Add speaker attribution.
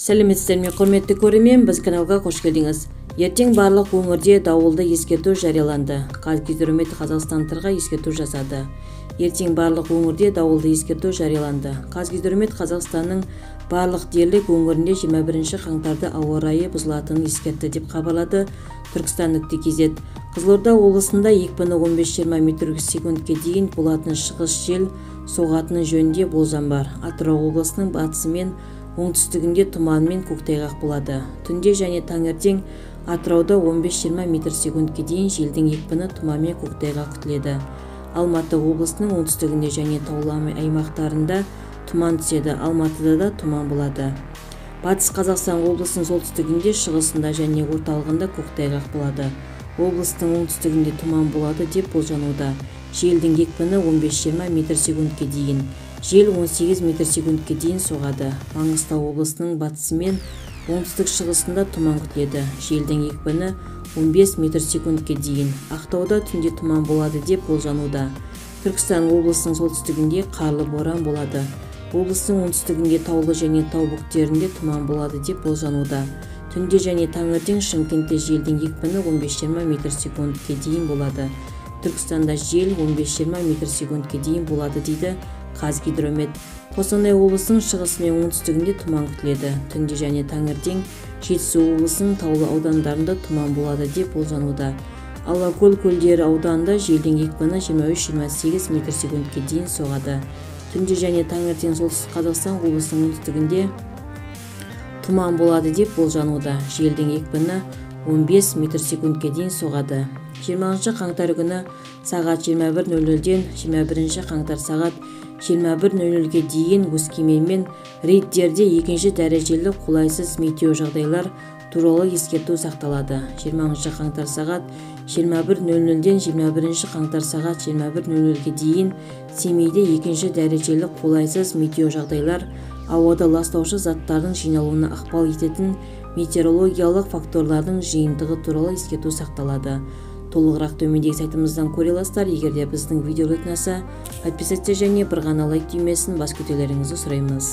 Speaker 1: Сәлеметсіздер ме, құрметті көрермен, біз каналға қош келдіңіз. Ертең барлық өңірде дауылды ескерту жарияланды. Қазгидромет қазақстандықтарға ескерту жасады. Ертең барлық өңірде дауылды ескерту жарияланды. Қазгидромет Қазақстанның барлық дерлік өңірінде 21 қаңтарда ауа райы бұзылатынын ескертті деп хабарлады Түркістан.kz. Қызылорда облысында екпіні 15-20 метр секундке дейін болатын шығыс жел соғатыны жөнінде болжам бар. Атырау облысының батысы мен оңтүстігінде тұман мен көктайғақ болады. Түнде және таңертең Атырауда 15-20 метр секундке дейін желдің екпіні тұман мен көктайғақ күтіледі. Алматы облысының оңтүстігінде және таулы аймақтарында тұман түседі. Алматыда да тұман болады. Батыс Қазақстан облысының солтүстігінде, шығысында және орталығында көктайғақ болады. Облыстың оңтүстігінде тұман болады деп болжануда. Желдің екпіні 15-20 метр секундке дейін. Жел 18 метр секундке дейін соғады. Маңғыстау облысының батысы мен оңтүстік шығысында тұман күтіледі. Желдің екпіні 15 метр секундке дейін. Ақтауда түнде тұман болады деп болжануда. Түркістан облысының солтүстігінде қарлы боран болады. Облыстың оңтүстігінде таулы және тау бөктерінде тұман болады деп болжануда. Түнде және таңертең Шымкентте желдің екпіні 15-20 метр секундке дейін болады. Түркістанда жел 15-20 метр секундке дейін болады дейді Қазгидромет. Қостанай облысының шығысы мен оңтүстігінде тұман күтіледі. Түнде және таңертең Жетісу облысының таулы аудандарында тұман болады деп болжануда. Алакөл көлдері ауданында желдің екпіні 23-28 метр секундке дейін соғады. Түнде және таңертең Солтүстік Қазақстан облысының оңтүстігінде тұман болады деп болжануда. Желдің екпіні 15 метр секундке дейін соғады. 20 қаңтар күні сағат 21:00-ден 21 қаңтар сағат 21:00-ге дейін Өскемен мен рейдтерде екінші дәрежелі қолайсыз метео жағдайлар туралы ескерту сақталады. 20 қаңтар сағат 21:00-ден 21 қаңтар сағат 21:00-ге дейін Семейде екінші дәрежелі қолайсыз метео жағдайлар ауада ластаушы заттардың жиналуына ықпал ететін метеорологиялық факторлардың жиынтығы туралы ескерту сақталады. Толығырақ төмендегі сайтымыздан көре аласыздар. Егер де біздің видео ұнаса, подписаться және бір ғана лайк түймесін басып кетулеріңізді сұраймыз.